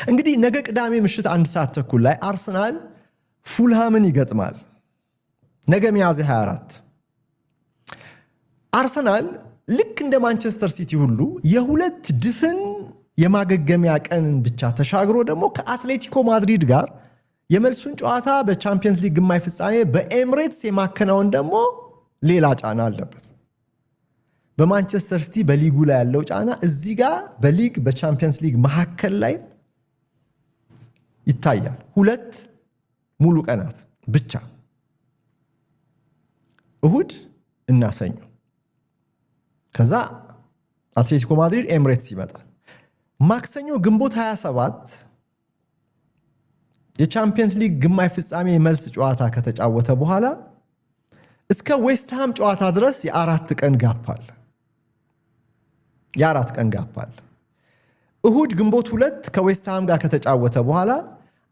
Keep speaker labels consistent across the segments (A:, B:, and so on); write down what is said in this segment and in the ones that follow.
A: እንግዲህ ነገ ቅዳሜ ምሽት 1:30 ላይ አርሰናል ፉልሃምን ይገጥማል። ነገ ሚያዝያ 24 አርሰናል ልክ እንደ ማንቸስተር ሲቲ ሁሉ የሁለት ድፍን የማገገሚያ ቀንን ብቻ ተሻግሮ ደግሞ ከአትሌቲኮ ማድሪድ ጋር የመልሱን ጨዋታ በቻምፒየንስ ሊግ ግማሽ ፍጻሜ በኤምሬትስ የማከናወን ደግሞ ሌላ ጫና አለበት። በማንቸስተር ሲቲ በሊጉ ላይ ያለው ጫና እዚህ ጋር በሊግ በቻምፒየንስ ሊግ መካከል ላይ ይታያል። 2 ሙሉ ቀናት ብቻ፣ እሁድ እና ሰኞ። ከዛ አትሌቲኮ ማድሪድ ኤምሬትስ ይመጣል። ማክሰኞ ግንቦት 27 የቻምፒየንስ ሊግ ግማሽ ፍጻሜ የመልስ ጨዋታ ከተጫወተ በኋላ እስከ ዌስትሃም ጨዋታ ድረስ የ4 ቀን gap አለ። የ4 ቀን gap አለ። እሁድ ግንቦት 2 ከዌስትሃም ጋር ከተጫወተ በኋላ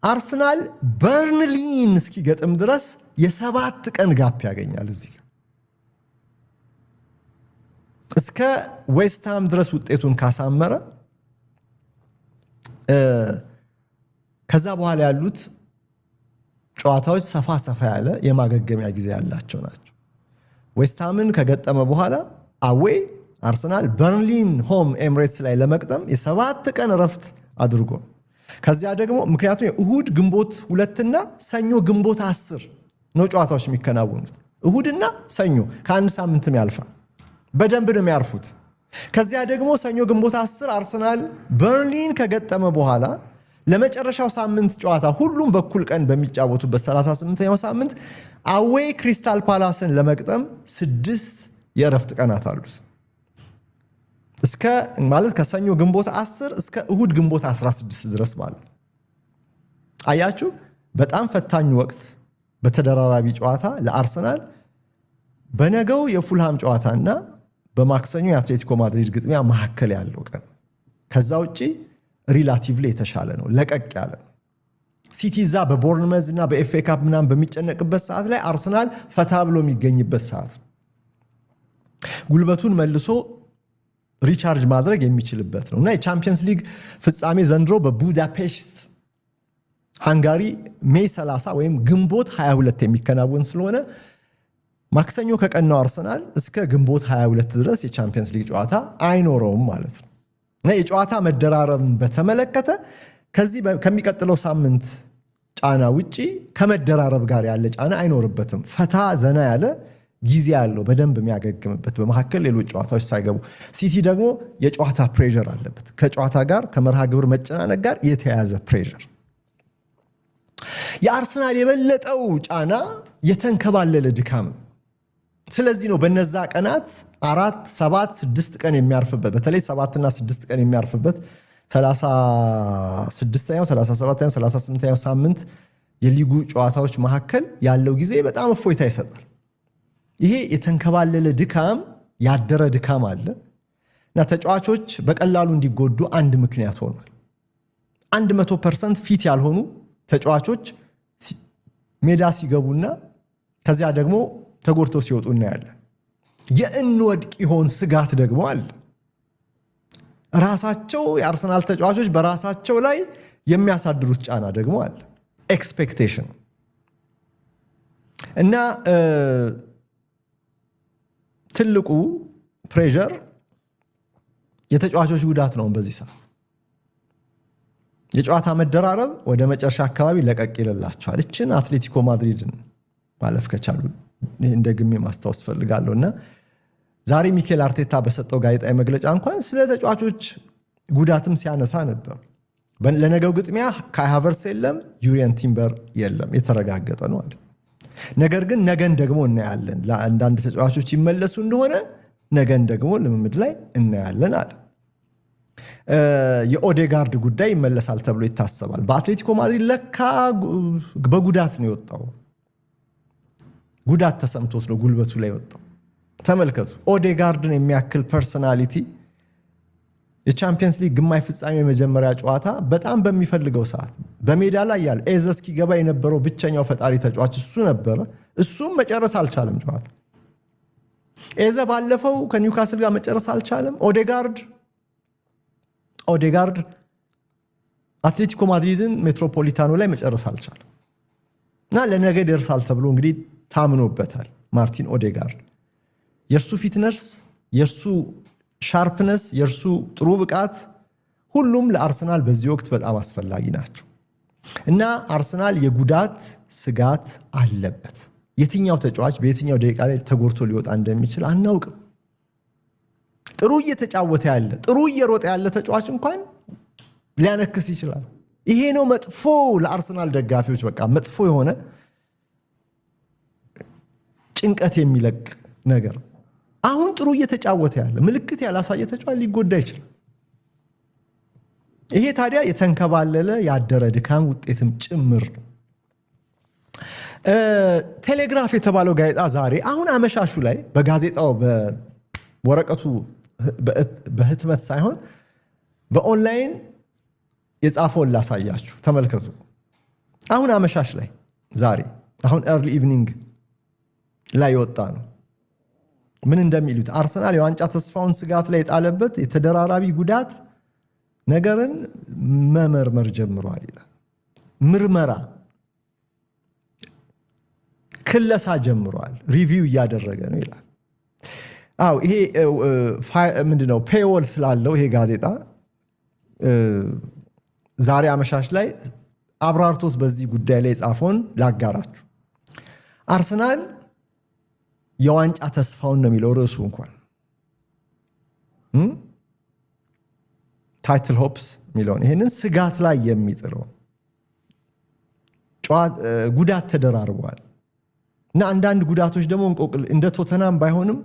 A: አርሰናል በርንሊን እስኪገጥም ድረስ የ7 ቀን gap ያገኛል። እዚህ እስከ ዌስትሃም ድረስ ውጤቱን ካሳመረ ከዛ በኋላ ያሉት ጨዋታዎች ሰፋ ሰፋ ያለ የማገገሚያ ጊዜ ያላቸው ናቸው። ዌስትሃምን ከገጠመ በኋላ away አርሰናል በርንሊን home ኤምሬትስ ላይ ለመግጠም የ7 ቀን እረፍት አድርጎ ከዚያ ደግሞ ምክንያቱም እሁድ ግንቦት 2ና ሰኞ ግንቦት 10 ነው ጨዋታዎች የሚከናወኑት። እሁድና ሰኞ ከአንድ ሳምንትም ያልፋል። በደንብ ነው የሚያርፉት። ከዚያ ደግሞ ሰኞ ግንቦት 10 አርሰናል በርንሊን ከገጠመ በኋላ ለመጨረሻው ሳምንት ጨዋታ ሁሉም በኩል ቀን በሚጫወቱበት 38ኛው ሳምንት away ክሪስታል ፓላስን ለመግጠም 6 የእረፍት ቀናት አሉት። እስከ ማለት ከሰኞ ግንቦት 10 እስከ እሁድ ግንቦት 16 ድረስ ማለት አያችሁ። በጣም ፈታኝ ወቅት በተደራራቢ ጨዋታ ለአርሰናል በነገው የፉልሃም ጨዋታና በማክሰኞ የአትሌቲኮ ማድሪድ ግጥሚያ መካከል ያለው ቀን። ከዛ ውጪ relatively የተሻለ ነው፣ ለቀቅ ያለ ነው። ሲቲ እዛ በቦርንመዝ እና በኤፍኤ ካፕ ምናምን በሚጨነቅበት ሰዓት ላይ አርሰናል ፈታ ብሎ የሚገኝበት ሰዓት ነው። ጉልበቱን መልሶ recharge ማድረግ የሚችልበት ነው እና የቻምፒየንስ ሊግ ፍጻሜ ዘንድሮ በቡዳፔስት ሃንጋሪ May 30 ወይም ግንቦት 22 የሚከናወን ስለሆነ ማክሰኞ ከቀናው አርሰናል እስከ ግንቦት 22 ድረስ የቻምፒየንስ ሊግ ጨዋታ አይኖረውም ማለት ነው። እና የጨዋታ መደራረብን በተመለከተ ከዚህ ከሚቀጥለው ሳምንት ጫና ውጪ ከመደራረብ ጋር ያለ ጫና አይኖርበትም። ፈታ ዘና ያለ ጊዜ ያለው በደንብ የሚያገግምበት በመካከል ሌሎች ጨዋታዎች ሳይገቡ። ሲቲ ደግሞ የጨዋታ pressure አለበት። ከጨዋታ ጋር ከመርሃ ግብር መጨናነቅ ጋር የተያያዘ pressure። የአርሰናል የበለጠው ጫና የተንከባለለ ድካም ነው። ስለዚህ ነው በነዛ ቀናት 4፣ 7፣ 6 ቀን የሚያርፍበት፣ በተለይ 7ና 6 ቀን የሚያርፍበት 36ኛው፣ 37ኛው፣ 38ኛው ሳምንት የሊጉ ጨዋታዎች መካከል ያለው ጊዜ በጣም እፎይታ ይሰጣል። ይሄ የተንከባለለ ድካም ያደረ ድካም አለ እና ተጫዋቾች በቀላሉ እንዲጎዱ አንድ ምክንያት ሆኗል። 100% fit ያልሆኑ ተጫዋቾች ሜዳ ሲገቡና ከዚያ ደግሞ ተጎድተው ሲወጡ እናያለን። የእንወድቅ ይሆን ስጋት ደግሞ አለ። ራሳቸው የአርሰናል ተጫዋቾች በራሳቸው ላይ የሚያሳድሩት ጫና ደግሞ አለ። Expectation እና ትልቁ pressure የተጫዋቾች ጉዳት ነው። በዚህ ሰዓት የጨዋታ መደራረብ ወደ መጨረሻ አካባቢ ለቀቅ ይልላቸዋል። እችን አትሌቲኮ ማድሪድን ማለፍ ከቻሉ እንደ ግሜ ማስታወስ ፈልጋለሁ እና ዛሬ ሚኬል አርቴታ በሰጠው ጋዜጣዊ መግለጫ እንኳን ስለ ተጫዋቾች ጉዳትም ሲያነሳ ነበር። ለነገው ግጥሚያ ካይ ሃቨርትስ የለም፣ ዩሪየን ቲምበር የለም፣ የተረጋገጠ ነው አለ። ነገር ግን ነገን ደግሞ እናያለን። ለአንዳንድ ተጫዋቾች ይመለሱ እንደሆነ ነገን ደግሞ ልምምድ ላይ እናያለን አለ። የኦዴጋርድ ጉዳይ ይመለሳል ተብሎ ይታሰባል። በአትሌቲኮ ማድሪድ ለካ በጉዳት ነው የወጣው። ጉዳት ተሰምቶት ነው ጉልበቱ ላይ የወጣው። ተመልከቱ፣ ኦዴጋርድን የሚያክል personality የቻምፒየንስ ሊግ ግማሽ ፍጻሜ የመጀመሪያ ጨዋታ በጣም በሚፈልገው ሰዓት በሜዳ ላይ ያለ ኤዘ እስኪገባ የነበረው ብቸኛው ፈጣሪ ተጫዋች እሱ ነበረ። እሱም መጨረስ አልቻለም ጨዋታ። ኤዘ ባለፈው ከኒውካስል ጋር መጨረስ አልቻለም። ኦዴጋርድ አትሌቲኮ ማድሪድን ሜትሮፖሊታኖ ላይ መጨረስ አልቻለም እና ለነገ ይደርሳል ተብሎ እንግዲህ ታምኖበታል። ማርቲን ኦዴጋርድ የእርሱ fitness፣ የእርሱ sharpness፣ የእርሱ ጥሩ ብቃት ሁሉም ለአርሰናል በዚህ ወቅት በጣም አስፈላጊ ናቸው እና አርሰናል የጉዳት ስጋት አለበት። የትኛው ተጫዋች በየትኛው ደቂቃ ላይ ተጎድቶ ሊወጣ እንደሚችል አናውቅም። ጥሩ እየተጫወተ ያለ፣ ጥሩ እየሮጠ ያለ ተጫዋች እንኳን ሊያነክስ ይችላል። ይሄ ነው መጥፎ ለአርሰናል ደጋፊዎች፣ በቃ መጥፎ የሆነ ጭንቀት የሚለቅ ነገር። አሁን ጥሩ እየተጫወተ ያለ፣ ምልክት ያላሳየ ተጫዋች ሊጎዳ ይችላል። ይሄ ታዲያ የተንከባለለ ያደረ ድካም ውጤትም ጭምር ነው። ቴሌግራፍ የተባለው ጋዜጣ ዛሬ አሁን አመሻሹ ላይ በጋዜጣው በወረቀቱ በህትመት ሳይሆን በኦንላይን የጻፈውን ላሳያችሁ፣ ተመልከቱ። አሁን አመሻሽ ላይ ዛሬ አሁን early evening ላይ የወጣ ነው። ምን እንደሚሉት፣ አርሰናል የዋንጫ ተስፋውን ስጋት ላይ የጣለበት የተደራራቢ ጉዳት ነገርን መመርመር ጀምሯል ይላል። ምርመራ ክለሳ ጀምሯል፣ review እያደረገ ነው ይላል። አዎ፣ ይሄ ምንድነው paywall ስላለው ይሄ ጋዜጣ ዛሬ አመሻሽ ላይ አብራርቶት በዚህ ጉዳይ ላይ የጻፈውን ላጋራችሁ። አርሰናል የዋንጫ ተስፋውን ነው የሚለው ርዕሱ፣ እንኳን title hopes የሚለውን ይህንን ስጋት ላይ የሚጥለው ጉዳት ተደራርበዋል እና አንዳንድ ጉዳቶች ደግሞ እንደ ቶተናም ባይሆንም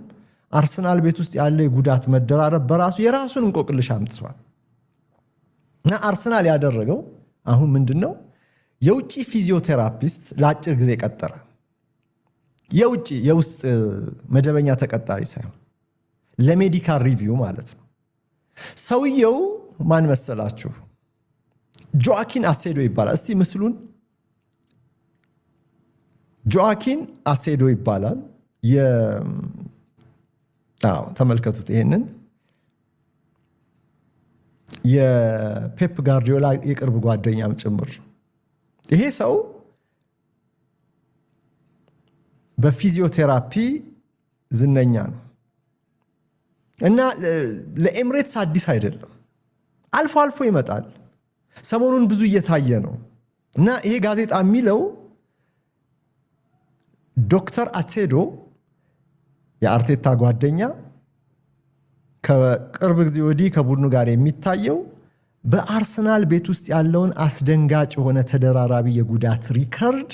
A: አርሰናል ቤት ውስጥ ያለ የጉዳት መደራረብ በራሱ የራሱን እንቆቅልሽ አምጥቷል። እና አርሰናል ያደረገው አሁን ምንድን ነው? የውጭ physiotherapist ለአጭር ጊዜ ቀጠረ። የውጭ፣ የውስጥ መደበኛ ተቀጣሪ ሳይሆን ለ medical review ማለት ነው። ሰውየው ማን መሰላችሁ? ጆአኪን አሴዶ ይባላል። እስቲ ምስሉን፣ ጆአኪን አሴዶ ይባላል። ተመልከቱት። ይሄንን የፔፕ ጋርዲዮላ የቅርብ ጓደኛም ጭምር። ይሄ ሰው በፊዚዮቴራፒ ዝነኛ ነው እና ለኤምሬትስ አዲስ አይደለም። አልፎ አልፎ ይመጣል። ሰሞኑን ብዙ እየታየ ነው እና ይሄ ጋዜጣ የሚለው ዶክተር አቼዶ የአርቴታ ጓደኛ ከቅርብ ጊዜ ወዲህ ከቡድኑ ጋር የሚታየው በአርሰናል ቤት ውስጥ ያለውን አስደንጋጭ የሆነ ተደራራቢ የጉዳት record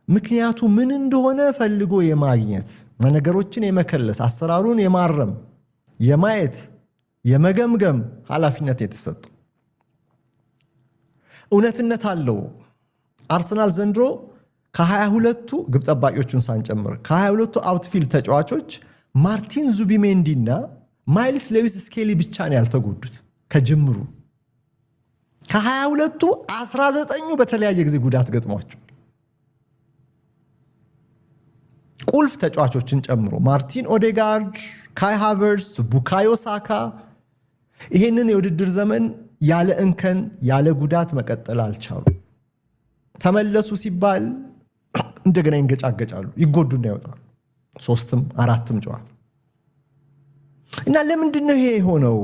A: ምክንያቱ ምን እንደሆነ ፈልጎ የማግኘት፣ ነገሮችን የመከለስ፣ አሰራሩን የማረም፣ የማየት፣ የመገምገም ኃላፊነት የተሰጠው እውነትነት አለው። አርሰናል ዘንድሮ ከ22ቱ፣ ግብ ጠባቂዎቹን ሳንጨምር፣ ከ22ቱ outfield ተጫዋቾች ማርቲን ዙቢሜንዲ እና ማይልስ ሌዊስ ስኬሊ ብቻ ነው ያልተጎዱት። ከጅምሩ ከ22ቱ 19ኙ በተለያየ ጊዜ ጉዳት ገጥሟቸዋል። ቁልፍ ተጫዋቾችን ጨምሮ ማርቲን ኦዴጋርድ፣ ካይ ሃቨርስ፣ ቡካዮ ሳካ ይሄንን የውድድር ዘመን ያለ እንከን ያለ ጉዳት መቀጠል አልቻሉ። ተመለሱ ሲባል እንደገና ይንገጫገጫሉ፣ ይጎዱና ይወጣሉ። ሶስትም አራትም ጨዋታ። እና ለምንድን ነው ይሄ የሆነው?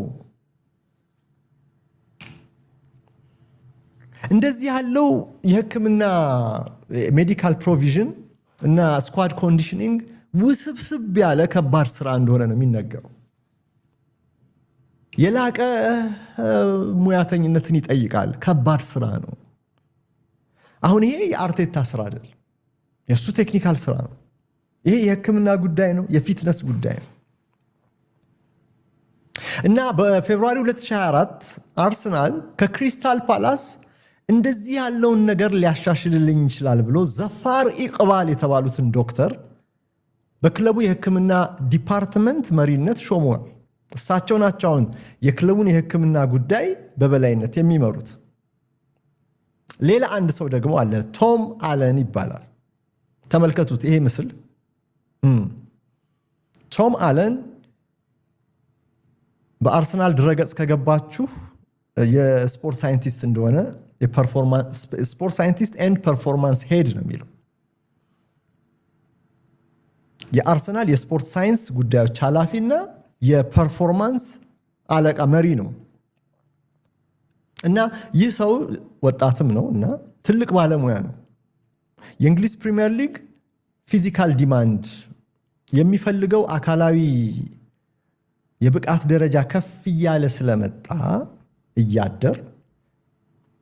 A: እንደዚህ ያለው የሕክምና medical provision እና squad conditioning ውስብስብ ያለ ከባድ ስራ እንደሆነ ነው የሚነገረው። የላቀ ሙያተኝነትን ይጠይቃል። ከባድ ስራ ነው። አሁን ይሄ የአርቴታ ስራ አይደለም፣ የእሱ technical ስራ ነው። ይሄ የህክምና ጉዳይ ነው፣ የ fitness ጉዳይ ነው። እና በ February 2024 አርሰናል ከክሪስታል ፓላስ እንደዚህ ያለውን ነገር ሊያሻሽልልኝ ይችላል ብሎ ዘፋር ኢቅባል የተባሉትን ዶክተር በክለቡ የሕክምና department መሪነት ሾመዋል። እሳቸው ናቸው አሁን የክለቡን የሕክምና ጉዳይ በበላይነት የሚመሩት። ሌላ አንድ ሰው ደግሞ አለ፣ ቶም አለን ይባላል። ተመልከቱት፣ ይሄ ምስል ቶም አለን በአርሰናል ድረገጽ ከገባችሁ የስፖርት scientist እንደሆነ Sport scientist and performance head ነው የሚለው። የአርሰናል የስፖርት ሳይንስ ጉዳዮች ኃላፊ እና የ performance አለቃ፣ መሪ ነው። እና ይህ ሰው ወጣትም ነው እና ትልቅ ባለሙያ ነው። የእንግሊዝ ፕሪሚየር ሊግ physical demand የሚፈልገው አካላዊ የብቃት ደረጃ ከፍ እያለ ስለመጣ፣ እያደር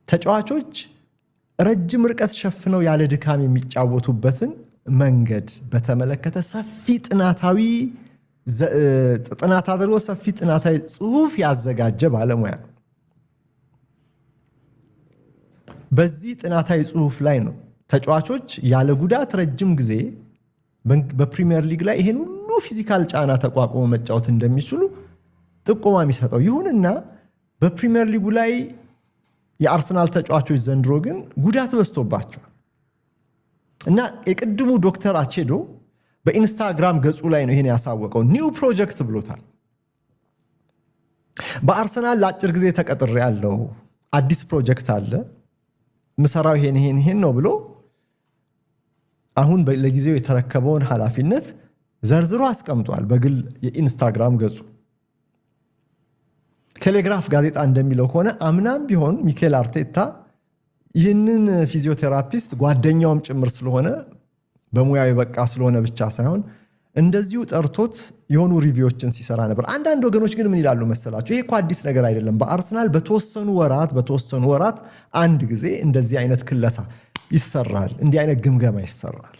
A: ተጫዋቾች ረጅም ርቀት ሸፍነው ያለ ድካም የሚጫወቱበትን መንገድ በተመለከተ ሰፊ ጥናታዊ ጥናት አድርጎ ሰፊ ጥናታዊ ጽሑፍ ያዘጋጀ ባለሙያ ነው። በዚህ ጥናታዊ ጽሑፍ ላይ ነው ተጫዋቾች ያለ ጉዳት ረጅም ጊዜ በፕሪሚየር ሊግ ላይ ይሄን ሁሉ physical ጫና ተቋቁሞ መጫወት እንደሚችሉ ጥቆማ የሚሰጠው። ይሁንና በፕሪሚየር ሊጉ ላይ የአርሰናል ተጫዋቾች ዘንድሮ ግን ጉዳት በዝቶባቸዋል እና የቅድሙ ዶክተር አቼዶ በኢንስታግራም ገጹ ላይ ነው ይሄን ያሳወቀው። New project ብሎታል። በአርሰናል ለአጭር ጊዜ ተቀጥሬ ያለው አዲስ ፕሮጀክት አለ፣ ምሰራው ይሄን ይሄን ይሄን ነው ብሎ አሁን ለጊዜው የተረከበውን ኃላፊነት ዘርዝሮ አስቀምጧል በግል የኢንስታግራም ገጹ። ቴሌግራፍ ጋዜጣ እንደሚለው ከሆነ አምናም ቢሆን ሚኬል አርቴታ ይህንን physiotherapist ጓደኛውም ጭምር ስለሆነ፣ በሙያው የበቃ ስለሆነ ብቻ ሳይሆን እንደዚሁ ጠርቶት የሆኑ review ዎችን ሲሰራ ነበር። አንዳንድ ወገኖች ግን ምን ይላሉ መሰላችሁ? ይሄ እኮ አዲስ ነገር አይደለም። በአርሰናል በተወሰኑ ወራት አንድ ጊዜ እንደዚህ አይነት ክለሳ ይሰራል፣ እንዲህ አይነት ግምገማ ይሰራል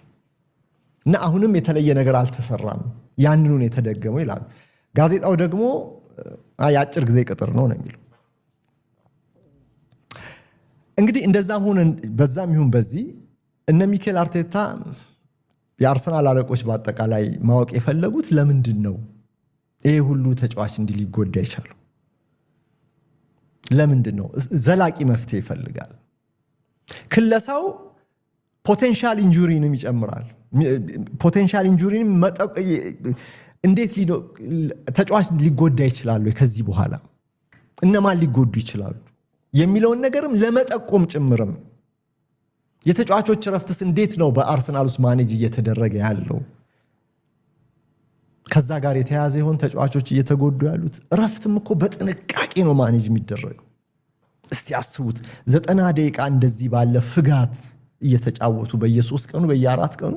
A: እና አሁንም የተለየ ነገር አልተሰራም፣ ያንኑን የተደገመው ይላሉ። ጋዜጣው ደግሞ የአጭር ጊዜ ቅጥር ነው ነው የሚለው። እንግዲህ እንደዛም ሆነ በዛም ይሁን በዚህ እነ ሚኬል አርቴታ፣ የአርሰናል አለቆች በአጠቃላይ ማወቅ የፈለጉት ለምንድን ነው ይሄ ሁሉ ተጫዋች እንዲህ ሊጎዳ የቻለው? ለምንድን ነው? ዘላቂ መፍትሄ ይፈልጋል። ክለሳው potential injury ንም ይጨምራል። Potential injury ንም እንዴት ተጫዋች ሊጎዳ ይችላሉ፣ ከዚህ በኋላ እነማን ሊጎዱ ይችላሉ የሚለውን ነገርም ለመጠቆም ጭምርም። የተጫዋቾች እረፍትስ እንዴት ነው በአርሰናል ውስጥ manage እየተደረገ ያለው? ከዛ ጋር የተያያዘ ይሆን ተጫዋቾች እየተጎዱ ያሉት? እረፍትም እኮ በጥንቃቄ ነው manage የሚደረገው። እስቲ አስቡት፣ 90 ደቂቃ እንደዚህ ባለ ፍጋት እየተጫወቱ በየ3 ቀኑ በየ4 ቀኑ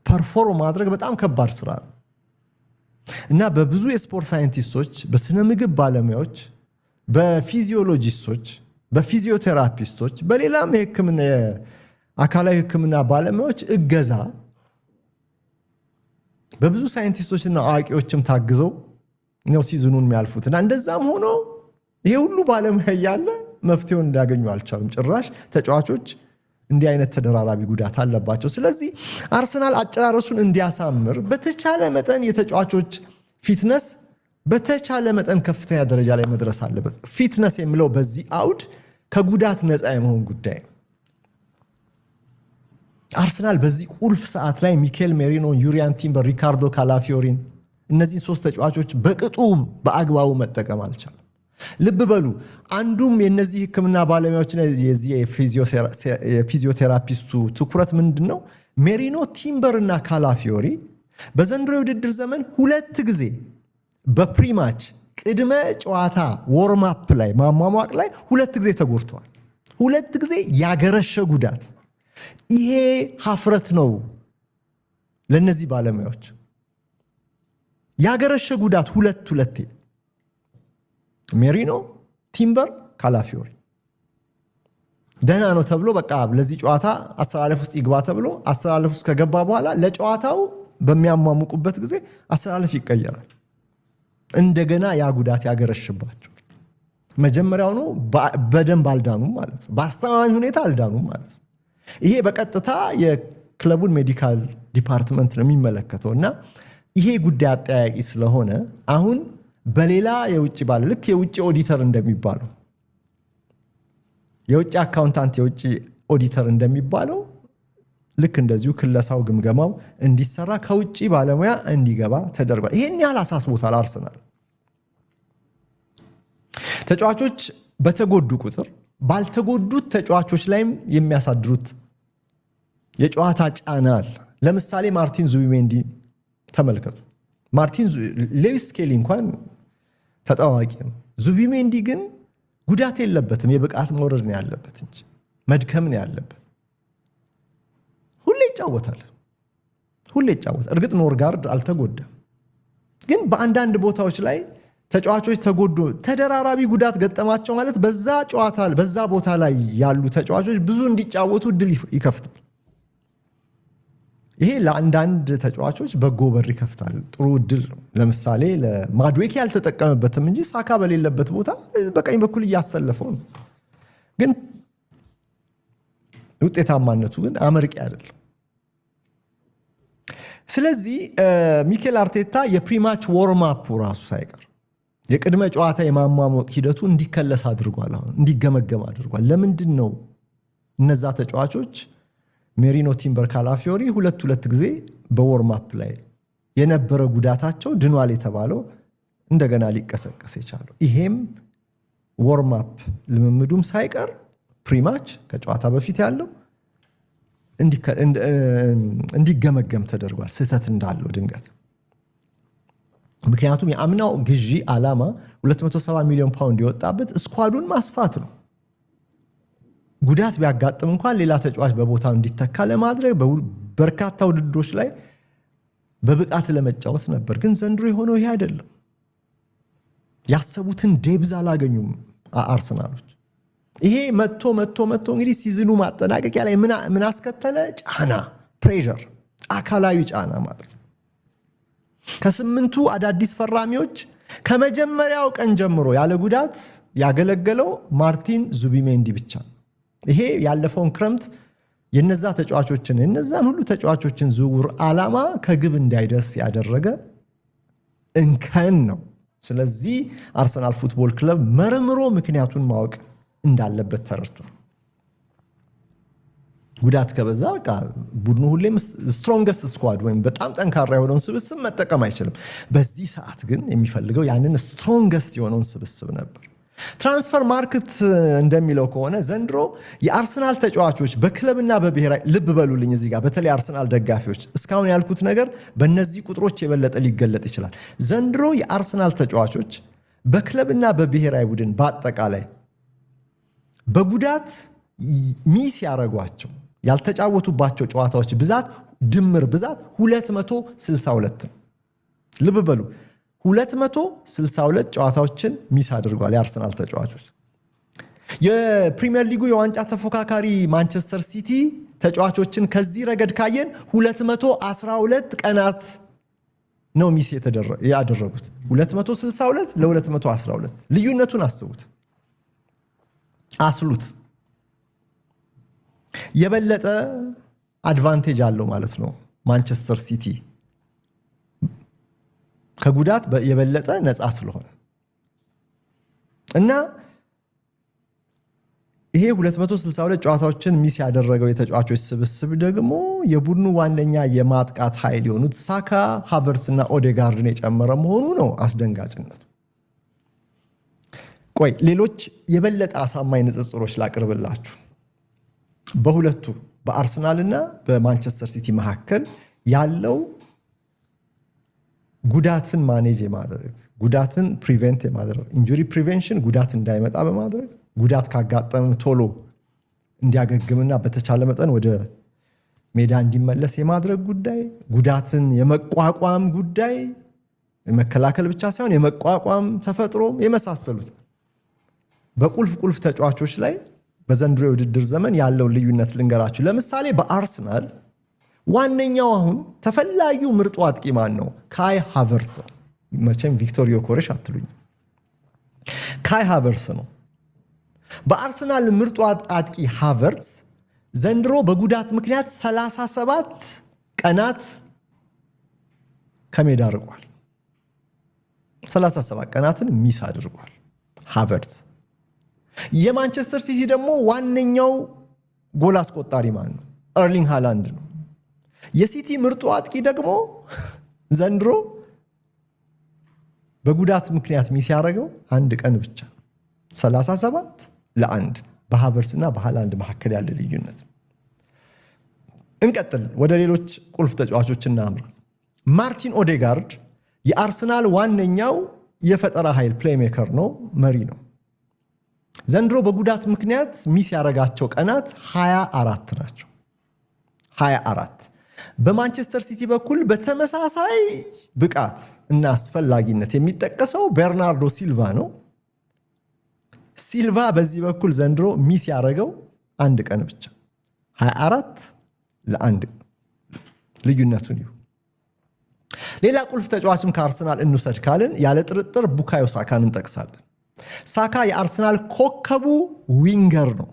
A: perform ማድረግ በጣም ከባድ ስራ ነው እና በብዙ የስፖርት ሳይንቲስቶች፣ በስነ ምግብ ባለሙያዎች፣ በፊዚዮሎጂስቶች፣ በፊዚዮቴራፒስቶች፣ በሌላም የሕክምና የአካላዊ ሕክምና ባለሙያዎች እገዛ፣ በብዙ ሳይንቲስቶችና አዋቂዎችም ታግዘው ነው season ኑን የሚያልፉት እና እንደዛም ሆኖ ይሄ ሁሉ ባለሙያ እያለ መፍትሄውን እንዲያገኙ አልቻሉም። ጭራሽ ተጫዋቾች እንዲህ አይነት ተደራራቢ ጉዳት አለባቸው። ስለዚህ አርሰናል አጨራረሱን እንዲያሳምር በተቻለ መጠን የተጫዋቾች fitness በተቻለ መጠን ከፍተኛ ደረጃ ላይ መድረስ አለበት። Fitness የሚለው በዚህ አውድ ከጉዳት ነፃ የመሆን ጉዳይ ነው። አርሰናል በዚህ ቁልፍ ሰዓት ላይ ሚኬል ሜሪኖን፣ ዩሪያን ቲምበር፣ ሪካርዶ ካላፊዮሪን፣ እነዚህን ሶስት ተጫዋቾች በቅጡ በአግባቡ መጠቀም አልቻለም። ልብ በሉ፣ አንዱም የነዚህ ሕክምና ባለሙያዎችና የዚህ የ physiotherapist ኡ ትኩረት ምንድን ነው? ሜሪኖ፣ ቲምበር እና ካላፊዮሪ በዘንድሮ የውድድር ዘመን ሁለት ጊዜ በ pre-match ቅድመ ጨዋታ warm up ላይ፣ ማሟሟቅ ላይ ሁለት ጊዜ ተጎድተዋል። ሁለት ጊዜ ያገረሸ ጉዳት። ይሄ ሀፍረት ነው ለእነዚህ ባለሙያዎች። ያገረሸ ጉዳት ሁለት ሁለቴ ሜሪኖ፣ ቲምበር፣ ካላፊዮሪ። ደህና ነው ተብሎ በቃ ለዚህ ጨዋታ አሰላለፍ ውስጥ ይግባ ተብሎ አሰላለፍ ውስጥ ከገባ በኋላ ለጨዋታው በሚያሟሙቁበት ጊዜ አሰላለፍ ይቀየራል። እንደገና ያ ጉዳት ያገረሽባቸዋል። መጀመሪያውኑ በደንብ አልዳኑም ማለት ነው። በአስተማማኝ ሁኔታ አልዳኑም ማለት ነው። ይሄ በቀጥታ የክለቡን medical department ነው የሚመለከተው እና ይሄ ጉዳይ አጠያያቂ ስለሆነ አሁን በሌላ የውጭ ባለ ልክ የውጭ ኦዲተር እንደሚባለው፣ የውጭ accountant፣ የውጭ ኦዲተር እንደሚባለው ልክ እንደዚሁ ክለሳው፣ ግምገማው እንዲሰራ ከውጭ ባለሙያ እንዲገባ ተደርጓል። ይሄን ያህል አሳስቦታል አርሰናል። ተጫዋቾች በተጎዱ ቁጥር ባልተጎዱት ተጫዋቾች ላይም የሚያሳድሩት የጨዋታ ጫና አለ። ለምሳሌ ማርቲን ዙቢሜንዲ ተመልከቱ። ማርቲን ሌዊስ ስኬሊ እንኳን ተጠባባቂ ነው። ዙቢሜንዲ ግን ጉዳት የለበትም። የብቃት መውረድ ነው ያለበት እንጂ መድከም ነው ያለበት። ሁሌ ይጫወታል፣ ሁሌ ይጫወታል። እርግጥ ኖርጋርድ አልተጎዳም፣ ግን በአንዳንድ ቦታዎች ላይ ተጫዋቾች ተጎዱ፣ ተደራራቢ ጉዳት ገጠማቸው ማለት በዛ ጨዋታ በዛ ቦታ ላይ ያሉ ተጫዋቾች ብዙ እንዲጫወቱ እድል ይከፍታል። ይሄ ለአንዳንድ ተጫዋቾች በጎ በር ይከፍታል። ጥሩ እድል ነው። ለምሳሌ ለማድዌኬ ያልተጠቀመበትም እንጂ ሳካ በሌለበት ቦታ በቀኝ በኩል እያሰለፈው ነው። ግን ውጤታማነቱ ግን አመርቂ አይደለም። ስለዚህ ሚኬል አርቴታ የ pre-match warm-up ኡ ራሱ ሳይቀር የቅድመ ጨዋታ የማሟሟቅ ሂደቱ እንዲከለስ አድርጓል። አሁን እንዲገመገም አድርጓል። ለምንድን ነው እነዛ ተጫዋቾች ሜሪኖ፣ ቲምበር፣ ካላፊዮሪ ሁለት ሁለት ጊዜ በ warm-up ላይ የነበረ ጉዳታቸው ድኗል የተባለው እንደገና ሊቀሰቀስ የቻለው? ይሄም warm-up ልምምዱም ሳይቀር pre-match ከጨዋታ በፊት ያለው እንዲገመገም ተደርጓል፣ ስህተት እንዳለው ድንገት። ምክንያቱም የአምናው ግዢ ዓላማ 270 ሚሊዮን ፓውንድ የወጣበት squad ኡን ማስፋት ነው። ጉዳት ቢያጋጥም እንኳን ሌላ ተጫዋች በቦታው እንዲተካ ለማድረግ፣ በርካታ ውድድሮች ላይ በብቃት ለመጫወት ነበር። ግን ዘንድሮ የሆነው ይሄ አይደለም። ያሰቡትን depth አላገኙም አርሰናሎች። ይሄ መጥቶ መጥቶ መጥቶ እንግዲህ season ኡ ማጠናቀቂያ ላይ ምን አስከተለ? ጫና፣ pressure፣ አካላዊ ጫና ማለት ነው። ከስምንቱ አዳዲስ ፈራሚዎች ከመጀመሪያው ቀን ጀምሮ ያለ ጉዳት ያገለገለው ማርቲን ዙቢሜንዲ ብቻ ነው። ይሄ ያለፈውን ክረምት የነዛ ተጫዋቾችን የነዛን ሁሉ ተጫዋቾችን ዝውውር ዓላማ ከግብ እንዳይደርስ ያደረገ እንከን ነው። ስለዚህ አርሰናል ፉትቦል ክለብ መርምሮ ምክንያቱን ማወቅ እንዳለበት ተረድቷል። ጉዳት ከበዛ በቃ ቡድኑ ሁሌም strongest squad ወይም በጣም ጠንካራ የሆነውን ስብስብ መጠቀም አይችልም። በዚህ ሰዓት ግን የሚፈልገው ያንን strongest የሆነውን ስብስብ ነበር። Transfermarkt እንደሚለው ከሆነ ዘንድሮ የአርሰናል ተጫዋቾች በክለብና በብሔራዊ፣ ልብ በሉልኝ እዚህ ጋር በተለይ አርሰናል ደጋፊዎች፣ እስካሁን ያልኩት ነገር በእነዚህ ቁጥሮች የበለጠ ሊገለጥ ይችላል። ዘንድሮ የአርሰናል ተጫዋቾች በክለብና በብሔራዊ ቡድን በአጠቃላይ በጉዳት miss ያደረጓቸው፣ ያልተጫወቱባቸው ጨዋታዎች ብዛት፣ ድምር ብዛት 262 ነው። ልብ በሉ፣ 262 ጨዋታዎችን miss አድርጓል የአርሰናል ተጫዋቾች። የፕሪሚየር ሊጉ የዋንጫ ተፎካካሪ ማንቸስተር ሲቲ ተጫዋቾችን ከዚህ ረገድ ካየን 212 ቀናት ነው miss ያደረጉት። 262 ለ212 ልዩነቱን አስቡት፣ አስሉት። የበለጠ advantage አለው ማለት ነው። ማንቸስተር ሲቲ ከጉዳት የበለጠ ነፃ ስለሆነ እና ይሄ 262 ጨዋታዎችን miss ያደረገው የተጫዋቾች ስብስብ ደግሞ የቡድኑ ዋነኛ የማጥቃት ኃይል የሆኑት ሳካ፣ ሃቨርትስ እና ኦዴጋርድን የጨመረ መሆኑ ነው አስደንጋጭነቱ። ቆይ ሌሎች የበለጠ አሳማኝ ንጽጽሮች ላቅርብላችሁ። በሁለቱ በአርሰናል እና በማንቸስተር ሲቲ መካከል ያለው ጉዳትን manage የማድረግ፣ ጉዳትን prevent የማድረግ፣ injury prevention፣ ጉዳት እንዳይመጣ በማድረግ፣ ጉዳት ካጋጠመም ቶሎ እንዲያገግምና በተቻለ መጠን ወደ ሜዳ እንዲመለስ የማድረግ ጉዳይ፣ ጉዳትን የመቋቋም ጉዳይ፣ የመከላከል ብቻ ሳይሆን የመቋቋም ተፈጥሮም የመሳሰሉት በቁልፍ ቁልፍ ተጫዋቾች ላይ በዘንድሮ የውድድር ዘመን ያለውን ልዩነት ልንገራችሁ። ለምሳሌ በአርሰናል ዋነኛው አሁን ተፈላጊው ምርጡ አጥቂ ማን ነው? ካይ ሃቨርትስ ነው። መቼም ቪክቶር ዮኮሬሽ አትሉኝ። ካይ ሃቨርትስ ነው። በአርሰናል ምርጡ አጥቂ ሃቨርትስ ዘንድሮ በጉዳት ምክንያት 37 ቀናት ከሜዳ ርቋል። 37 ቀናትን miss አድርጓል ሃቨርትስ። የማንቸስተር ሲቲ ደግሞ ዋነኛው ጎል አስቆጣሪ ማን ነው? ኤርሊንግ ሃላንድ ነው። የሲቲ ምርጡ አጥቂ ደግሞ ዘንድሮ በጉዳት ምክንያት miss ያደረገው አንድ ቀን ብቻ፣ 37 ለ1። በሃቨርስ እና በሃላንድ መካከል ያለ ልዩነት። እንቀጥል፣ ወደ ሌሎች ቁልፍ ተጫዋቾች እናምራ። ማርቲን ኦዴጋርድ የአርሰናል ዋነኛው የፈጠራ ኃይል playmaker ነው፣ መሪ ነው። ዘንድሮ በጉዳት ምክንያት miss ያደረጋቸው ቀናት 24 ናቸው። 24። በማንቸስተር ሲቲ በኩል በተመሳሳይ ብቃት እና አስፈላጊነት የሚጠቀሰው ቤርናርዶ ሲልቫ ነው። ሲልቫ በዚህ በኩል ዘንድሮ miss ያደረገው አንድ ቀን ብቻ፣ 24 ለ1 ልዩነቱን ይሁ። ሌላ ቁልፍ ተጫዋችም ከአርሰናል እንውሰድ ካልን ያለ ጥርጥር ቡካዮ ሳካን እንጠቅሳለን። ሳካ የአርሰናል ኮከቡ winger ነው።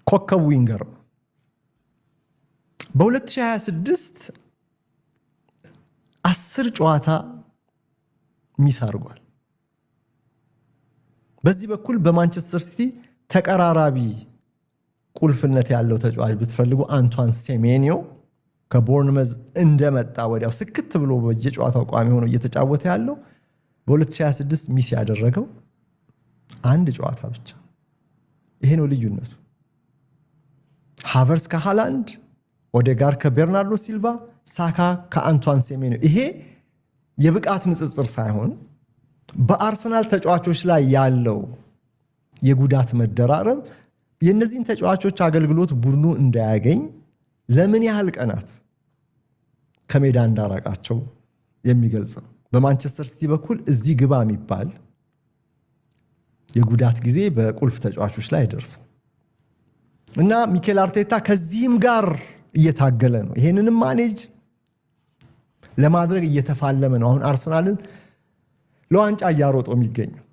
A: ኮከቡ winger ነው። በ2026 10 ጨዋታ miss አድርጓል። በዚህ በኩል በማንቸስተር ሲቲ ተቀራራቢ ቁልፍነት ያለው ተጫዋች ብትፈልጉ አንቷን ሴሜኒዮ ከቦርንመዝ እንደመጣ ወዲያው ስክት ብሎ በየጨዋታው ቋሚ ሆኖ እየተጫወተ ያለው በ2026 miss ያደረገው አንድ ጨዋታ ብቻ። ይሄ ነው ልዩነቱ። ሃቨርስ ከሃላንድ፣ ኦዴጋርድ ከቤርናርዶ ሲልቫ፣ ሳካ ከአንቷን ሴሜኒዮ። ይሄ የብቃት ንጽጽር ሳይሆን በአርሰናል ተጫዋቾች ላይ ያለው የጉዳት መደራረብ የእነዚህን ተጫዋቾች አገልግሎት ቡድኑ እንዳያገኝ ለምን ያህል ቀናት ከሜዳ እንዳራቃቸው የሚገልጽ ነው። በማንቸስተር ሲቲ በኩል እዚህ ግባ የሚባል የጉዳት ጊዜ በቁልፍ ተጫዋቾች ላይ አይደርስም እና ሚኬል አርቴታ ከዚህም ጋር እየታገለ ነው። ይሄንንም manage ለማድረግ እየተፋለመ ነው። አሁን አርሰናልን ለዋንጫ እያሮጠው የሚገኘው